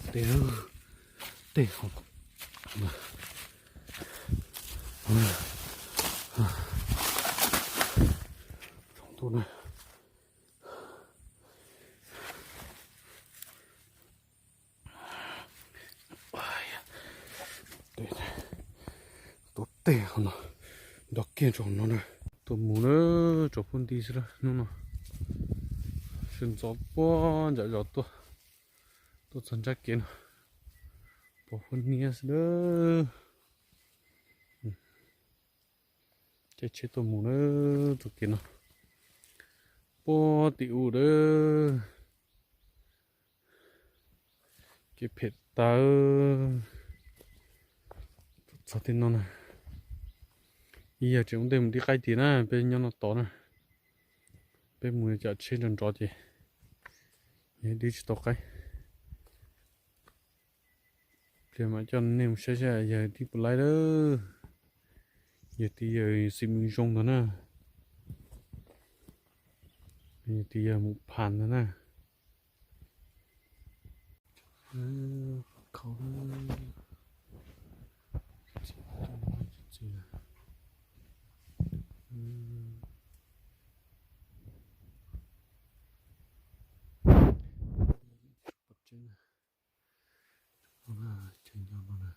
Tej, tej hov txhoov tuaj na. Tuaj tej hov no, nrov kiag rau hauv no na. Tuaj mus na, tsaus pub nti xwb hnub no. Sawv ntxov puag nram zos tuaj, tuaj txog nrab kev no, pom huab niab xwb na. Caij tsheb tuaj mus na, tus kev no puag tim ub na. Kev phem tawv. Txog tej no na, ib yawg tseem ua ntej mus dib qaib tid na, peb nyob no tod na. Peb mus cam tsheb nrov nrov ces yawg dib tsis tau qaib. Pliag mam coj nej mus saib saib yawg dib puas laib lawm. Yawg tid yawg xim mws zoo ntag na. Yawg tid yawg mus phas ntag na. Khau. Chaw nyob no na.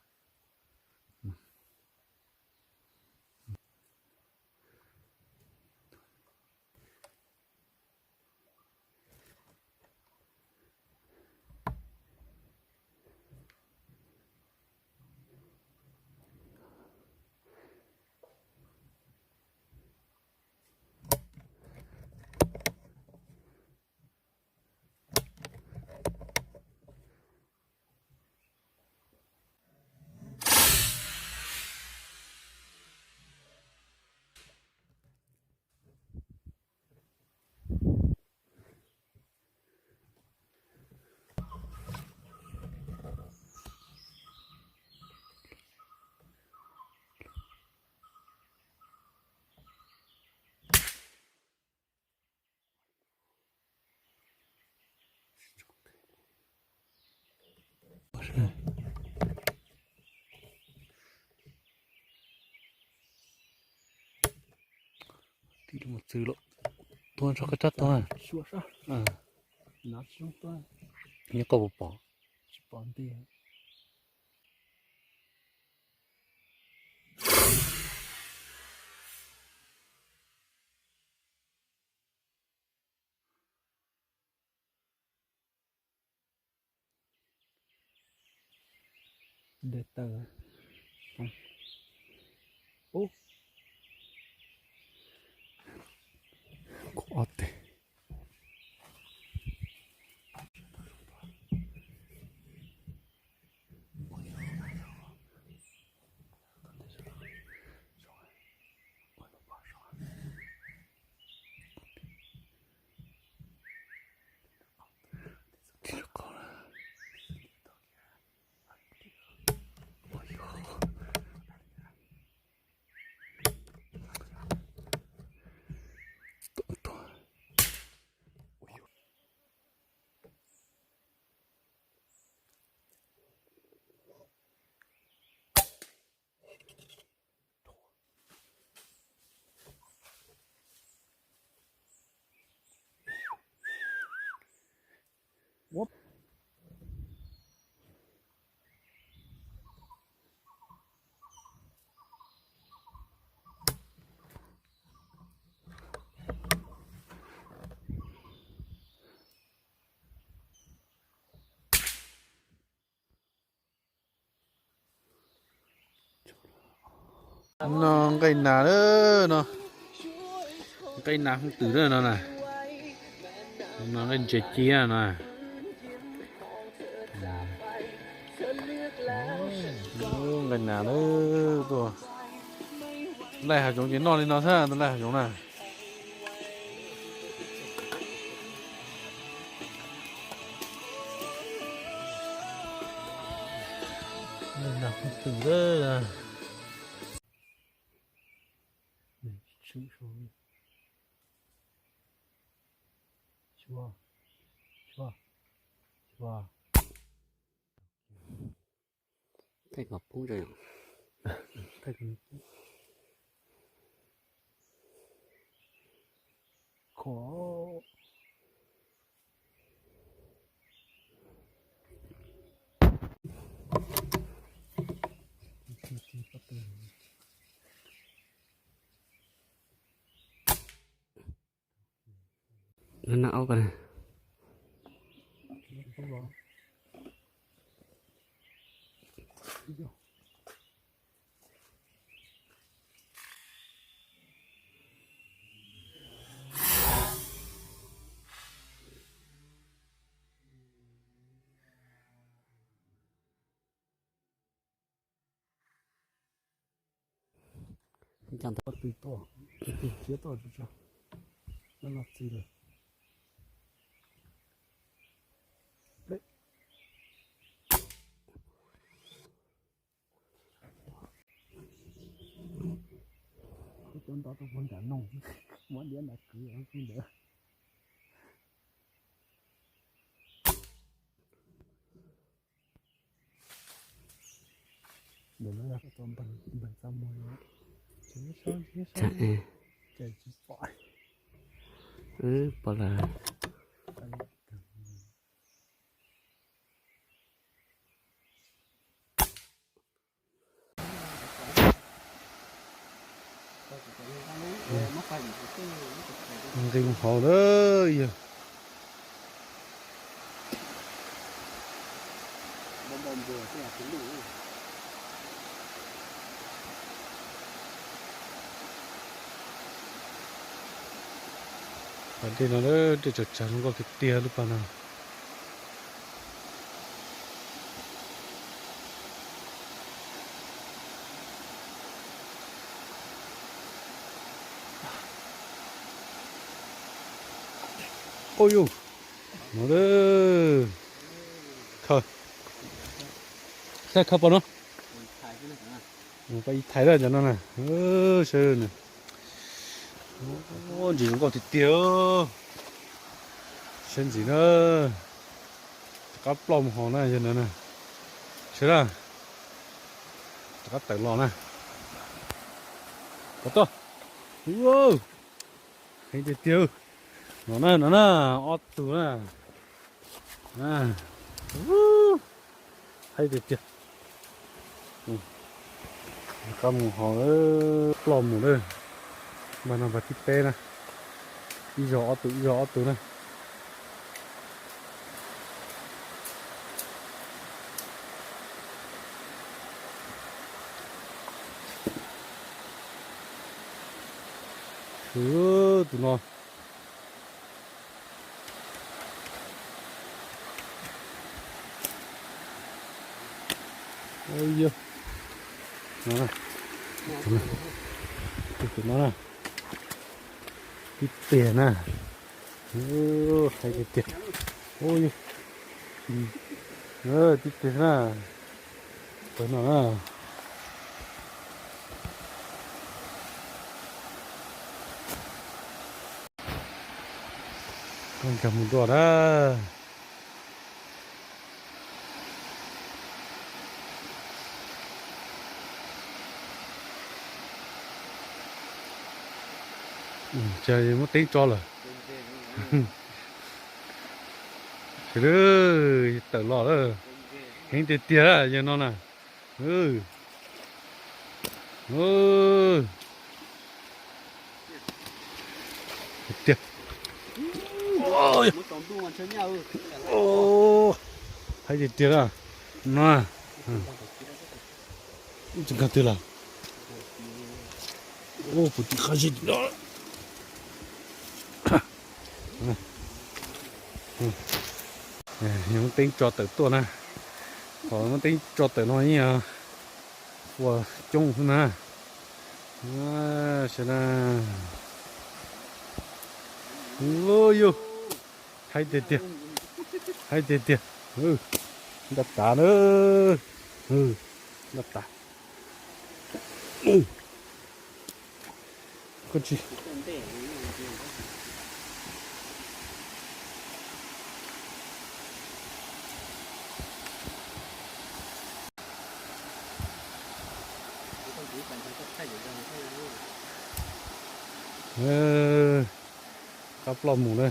Tib lub mos txwv lawm, tuag ntsho qab tsab tuag. Nyob qhov puas pom. Nte taw. Ub. Kuv ob teg. No nqaij nas lawm no, nqaij nas hooj twm lawm no na, no nqaij ntses ci no. Nqaij nas lawm tuaj, laij hav zoov ces noj li no xwb, laij hav zoov na. Nqaij nas hooj twm lawm. Thaij kom poob tso yom. Nag aub ko. Tw tuaj, tw tuaj tso, no txiv lawm. Kuv tuaj nto tuaj puag nram noog, muab diab nram kwv ntawd. Ntawm no yog koj tau npawg txaj muag, ces tsis pom. Pom lawm. Nqis mus hauv lawm yog. Pas dej no, dej tsawg tsawg zoo nkauj tiag tiag lub pas no. Ua yus, no, khawb, saib khawb pom no. Pab ib thaiv lawm cov no na. Saib na. Ntsis zoo nkauj tiag tiag. Saib ntsis na. Rov qab ploj mus hauv na yog no na. Saib na. Rov qab tawm los na. Pov toj. Heev tiag tiag. No na, no na, ob tug na. Heev tiag tiag. Rov qab mus hauv, ploj mus lawm. Npaj no npaj thib peb na. Ib zaug ob tug, ib zaug ob tug na. Tus no. Tus no na, tib tiag na. Heev tiag tiag. Tib tiag na. Pawg no na. Koj nkag mus dua na. Ces muab teeb tso lawm. Tawm los lawm. Heev tiag tiag yawg no na. Tiag. Heev tiag tiag na. No, tsis nkag twg lawm. Puv tim qab zib tim no. Muab teeb tso tawm tuaj na. Qhov muab teeb tso tawm no yeej ua coob xwb na. Saib na. Yus, heev tiag tiag. Heev tiag tiag. Ntaj tav na. Ntaj tav. Koj tsis, Qab ploj mus na.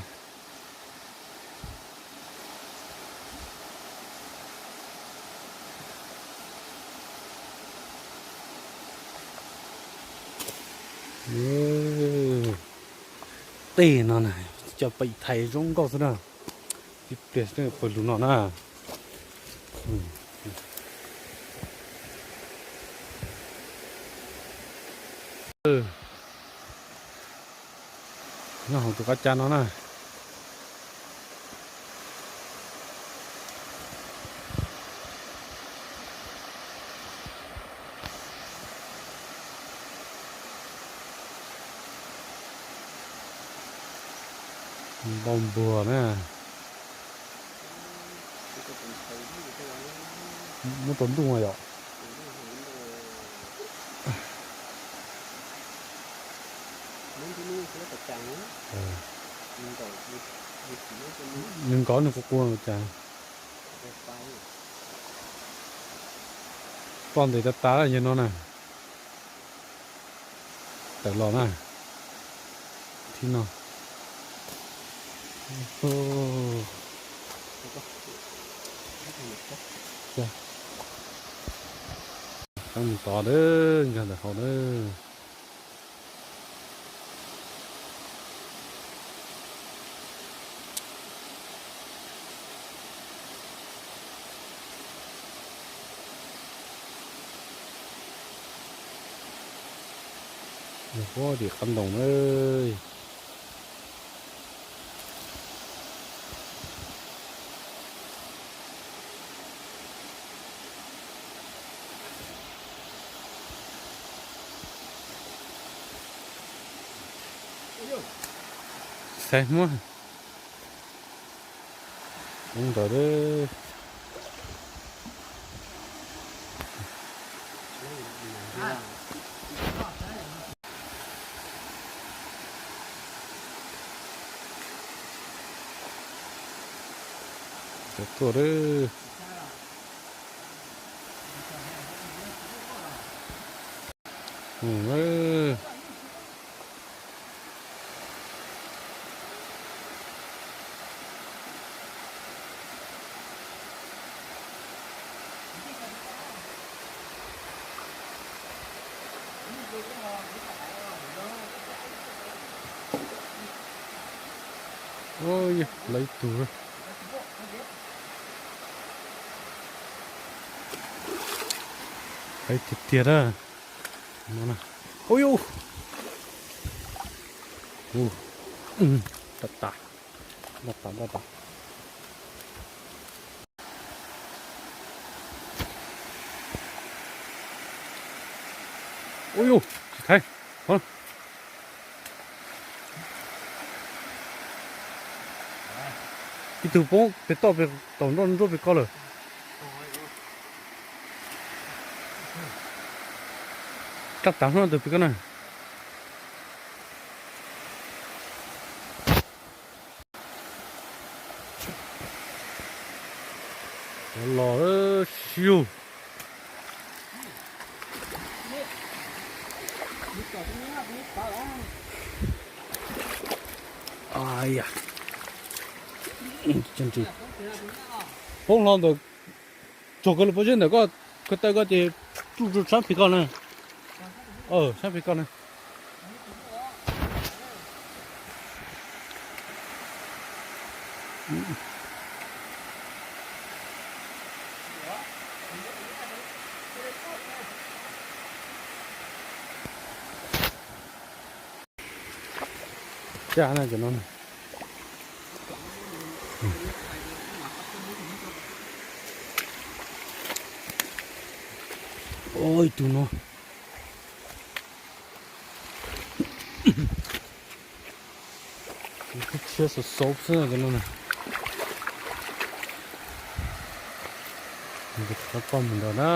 Tej no na, cov peem thaiv zoo nkauj xwb na. Ib pliag pawg lug no na. Nyob hauv tus qab cab no na. Npau npuag na. Muab tau ntuj yom. Nws nkov nws quaj quaj cas. Ploj ntev tas tas yog no na. Tawm los na. Thib no. Mus tod a, nkag ntawm hauv a. Yog huab tim qab ntoo na. Xaiv muab. Ntawd tuaj. Lawv ib tug, lawv tiag tiag a. Ui, tas tas, tas tas, tas tas. Ui yus, tsis thaiv. Ib tug poob pem toj, pem taum nroj nruab pem ko lawm. Rab tav hnub tus pem ko na. Los siu. Ai ya. Poob hlo ntawm, tsuag kawg los poob zeb ntawm koj, ko taw koj ces tsuj tsuj sab pem koj na. Sab pem koj na. Caj na cov no. Ib tug no. Tus tshiab xaub xaub xwb cov no na. Rov qab mus ntawd na.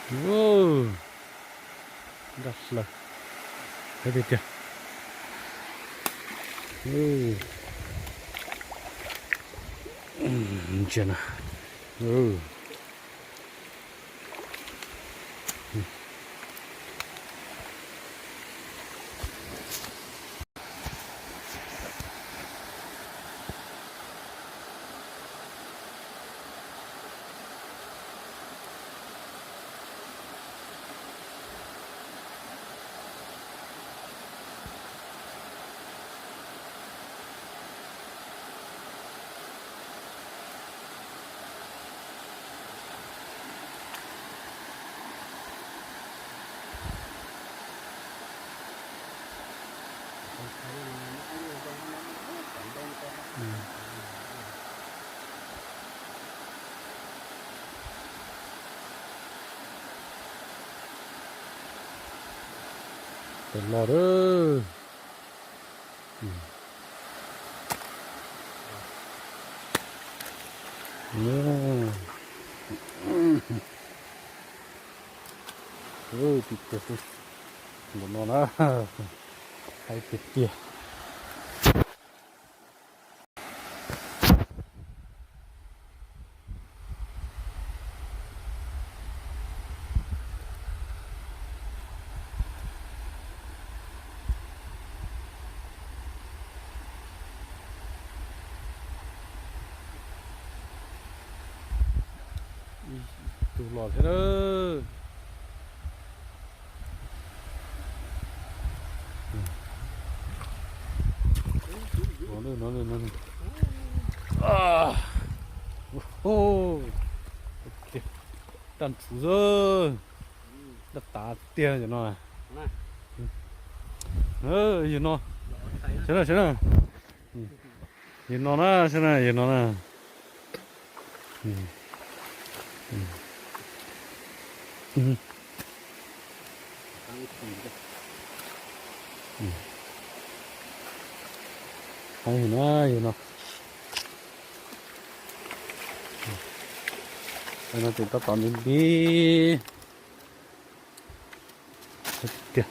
Ub, nraj hlaws, heev tiag tiag. Ub, ntsia na. Ub. Tawm los lawm. Tim tiag, npaum no na, heev tiag tiag. Tus los thiab na. Raj ntshuv xwb, raj tav tiag yog no. Yog no, saib na, saib na. Yog no na, saib na, yog no na. Heev na, yog no. No ces tab tom nti nti tiag.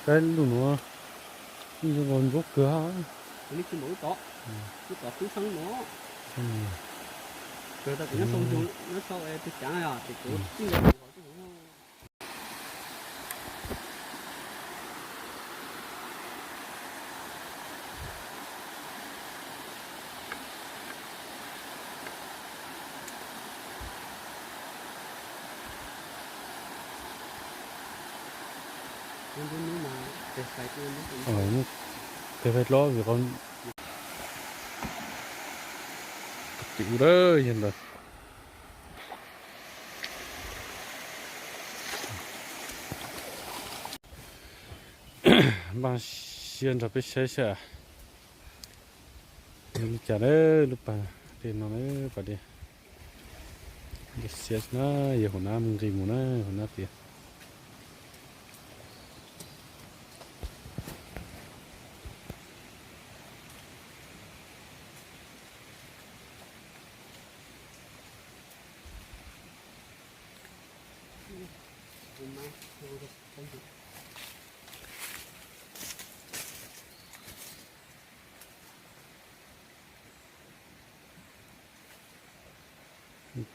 Saib lub nuav, ntsuab kawg. Lub tod, lub tod tub xeeb no. Kawg tau kuv nyob sau, nyob sau tus cav no yog tus kuv tij nqa tus hov tij. Tes fais dlov vim qhov tim ub lawm yog ntawd. Npaj siab nrog peb saib saib yog li cas na, lub pas dej no na, pas dej. Nqis xiab na, yog huv nab mus nqis mus na, huv nab tias.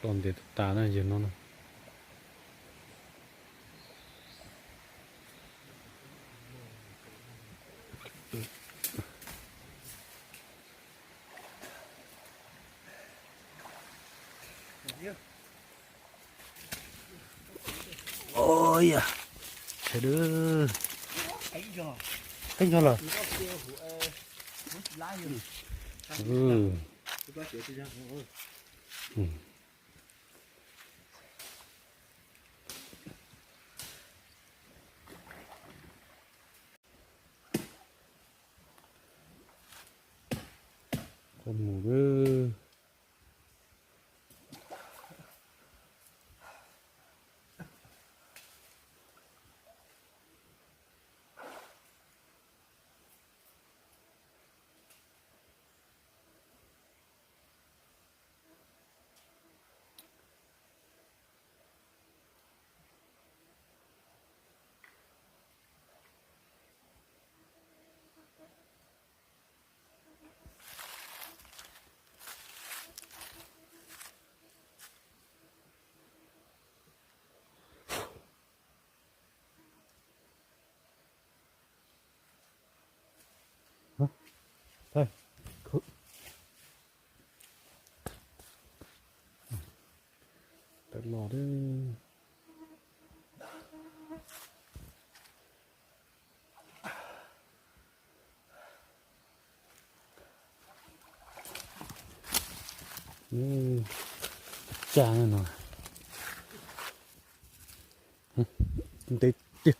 Tos ntes tas na, yog no na. Ua, yog, sawv daws, qeeb zog lawm. Qhov mus lawm. Los. Tsa no. Ntev tiag.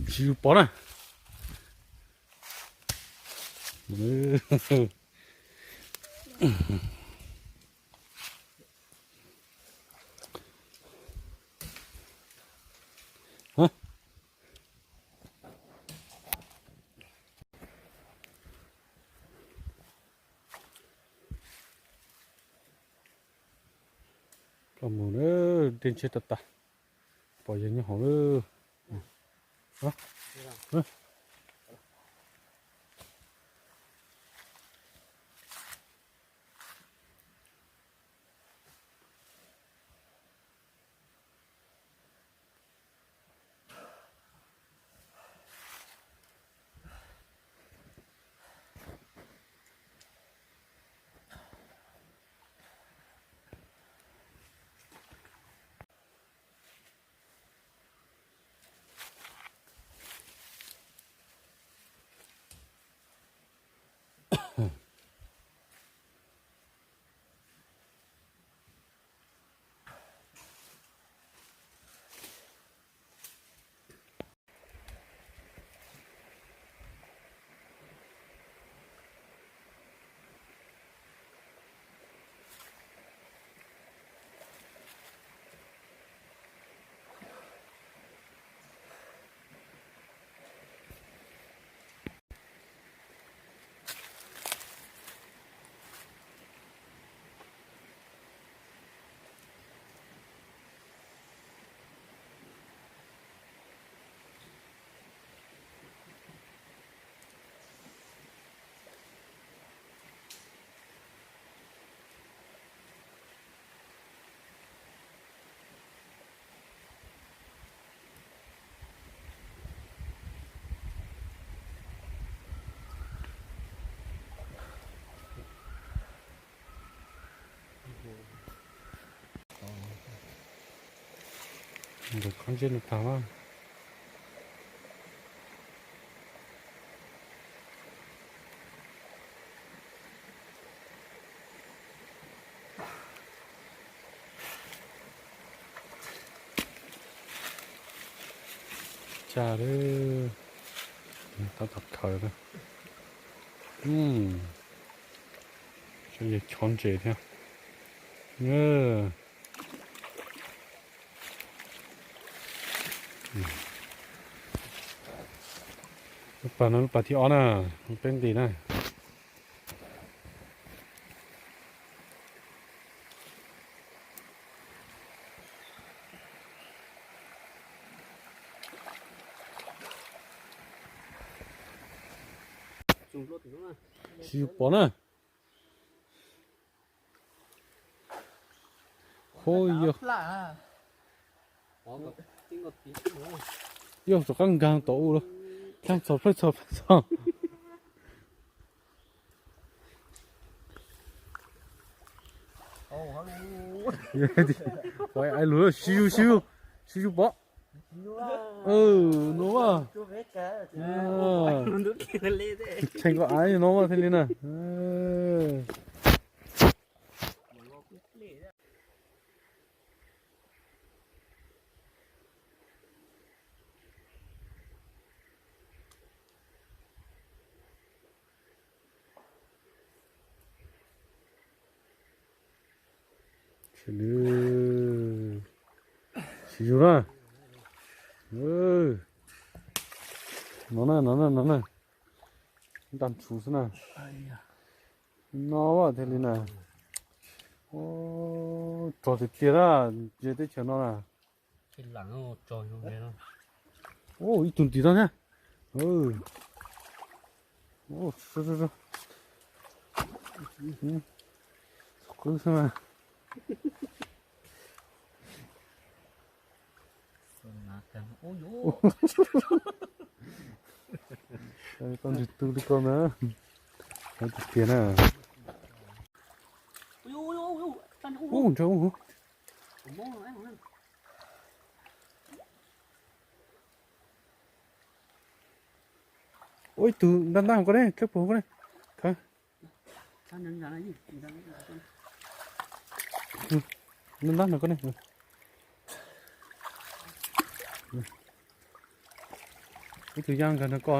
Tsis yus pov na. Ploj mus na, dej ntshiab tag tag, pom yawg nyob hauv lawm. Nkawd khob ntsej no tag mas. Tsa lawm, tab tom khaws na. Saib yog chob ntses thiab. Lub pas no lub pas thib ob na, peb nqis na. Tsis yus pom na. Hu yog, yog rov qab nkag tom u lawm. Plhaib txog plhaib txog plhaib txog. Ua ai lus, sib yus sib yus, sib yus pom. No mas. Tseem koj aiv no mas thiaj li na. Sib yus na. No na, no na, no na. Ntaj ntshuv xwb na. No thiaj li na. Tsog tiag tiag na, ze teb chaws no na. Ib tug ntim no thiab. Qwb xwb mas. Tau ntsws tu li ko na. Tiag na. Ub, ntshe ub. Ua ib tug ntab ntab hauv ko ne, tlaib puag hauv ko ne. Ntab ntab no ko ne. Ib tug yaj nkag no ko.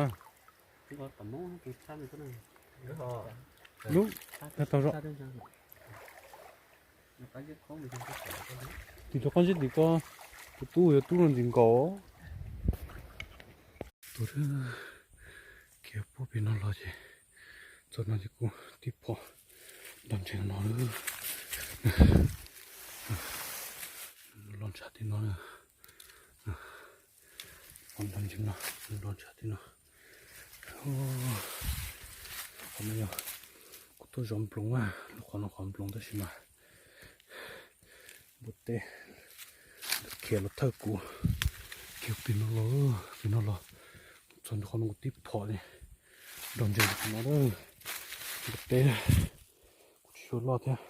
Lub, tau zog. Tim rov qab zib tim ko, tus tub yuav tub no ntxim nkaus. Tus khiav puag pem no los ces txog no ces kuv tib phom nrog ntsees no lawm. Los ntshav tim no, nrog ntsees no, los ntshav tim no. Qhov no yog kuv tuaj zov nploos na, lub qhov no qhov nploos tab sis mas npua teb khiav los thawj kuv, khiav pem no los, pem no los, txog ntua qhov no kuv tib phom li, nrog ntsees no lawm. Npua teb kuv tsis tshua loj thiab,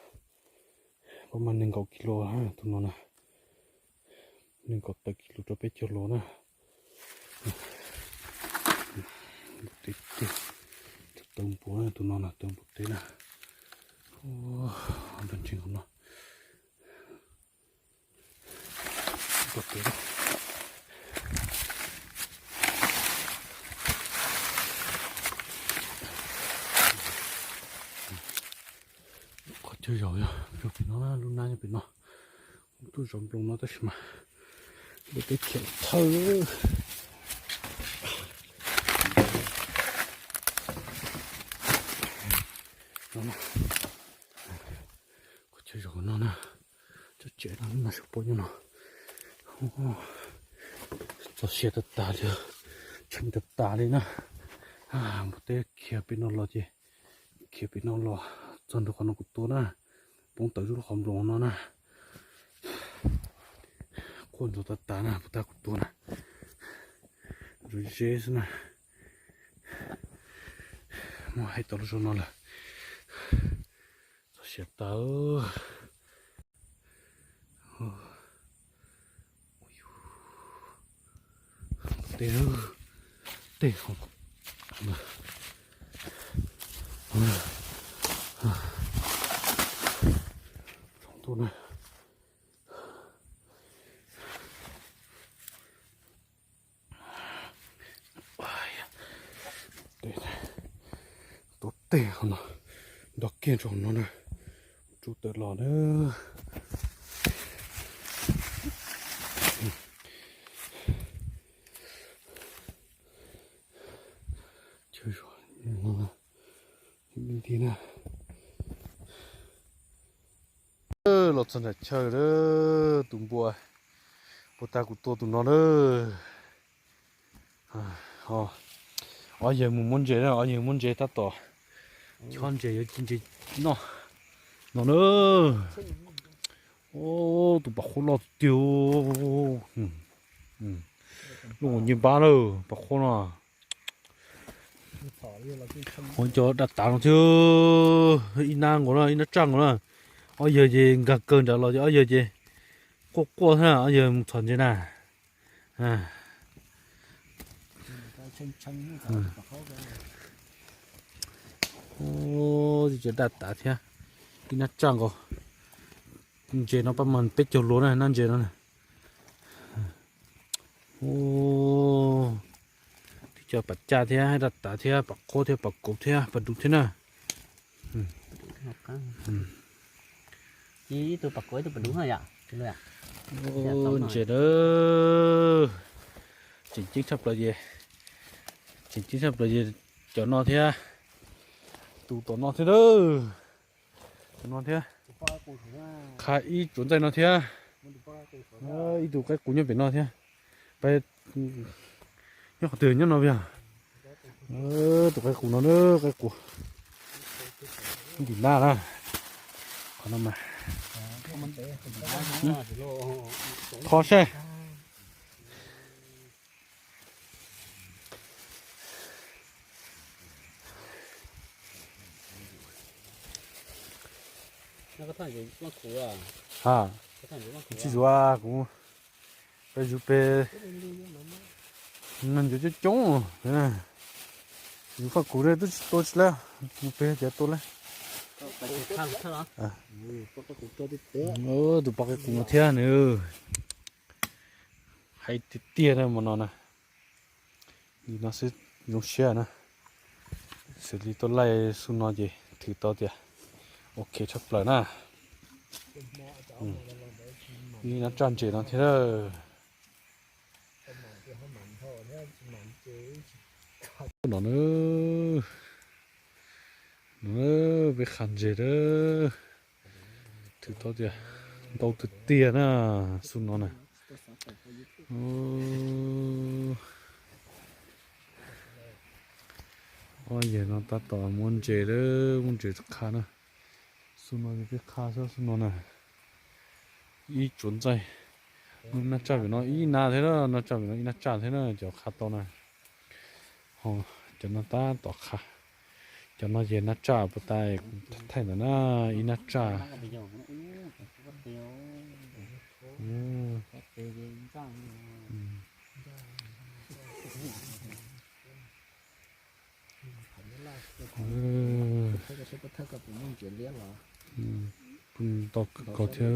pab mas nees nkaum kis lus, tus no na, nees nkaum tawm kis lus rau peb caug lus na. Npua teb, tawv npua, tus no na tawv npua teb na. Nrog ntsees no. Qhov chaw zaum yog pem no, lub nab nyob pem no. Tuaj zov nploos no tab sis mas npua teb khiav thawj. Qhov chaw zaum no na, tsob tsev no mas sawv puab nyob no. Txog siav tag tas li, tshee tag tas li na. Npua teb khiav pem no los ces, khiav pem no los txog ntua qhov no kuv tua na, poob tawm zub qhov nploos no na. Quaj ntsoog tas tas na, puag ta kuv tua na. Ntsuag zeb xwb na. Muab hais tau lub zog no lawm. Txog siav tas. Tej, tej, txhoov tuaj na. Tuav tej hauv no, nrog kiag rau hauv no na, tsub tawm los na. Chaw zoo no, nti na. Los txog nram chaw lawm, tus npua, npua tag kuv tua tus no lawm. Ob yawg mus muab ntses na, ob yawg muab ntses tab tom chob ntses yuav ci ntses noj no na. Tus pam qhuab loj tiag, loj nce npab na, pam qhuab no. Ua cov daj tas no thiab, ib nab nkaus na, ib nab tsaj nkaus na. Ob yawg ces nkag kawg nrad los ces ob yawg ces quaj quaj thiab, ob yawg mus txhom ntses na. Cov daj tas thiab, ib nab tsaj nkaus. Ntses no pab mas peb caug luas na, nab ntses no na. Tib co pam caj thiab, daj tas thiab, pam qhuab thiab, pam kauv thiab, pam duv thiab na. Ib tug pam kauv ib tug pam duv no yom. Ntses na, tseem ceeb tshaj plaws ces, tseem ceeb tshaj plaws ces cov no thiab, tus tom no thiab na, tus no thiab, qha ib tsuav ntxaij no thiab, ib tug qaib qus nyob pem no thiab. Pab Nyob qhov twg nyob no yog? Tus qaib qus no na, qaib qus ntim nab na. Qhov no mas tho seb. Ha, tsis yuav kuv, peb yuav peb no yuav coob coob. Yuav faj kuv twb tsis tua tsis lawm, mus pem ces tua lawm. Tus poj qaib qus no thiab nws, hais tiag tiag na mas no na. Li no xwb zoo siab na. Xws li tuaj laij xub no ces thwm tau tias ok tshaj plaws na. Ib nab tsaj ntses no thiab. No na, no peb qha ntses na. Thwm tau tias ntau tiag tiag na, xub no na. Ob yawg no tab tom muab ntses lawm, muab ntses qha na. Xub no peb qha xwb xub no na. Ib tsuav ntxaij, nab tsaj pem no ib nab thiab na, nab tsaj pem no ib nab tsaj thiab na, cov qha tau na. Ho cov no tab tom qha, cov no ces nab tsaj puas tas, thaij ntawd na, ib nab tsaj. Tau kawg thiab.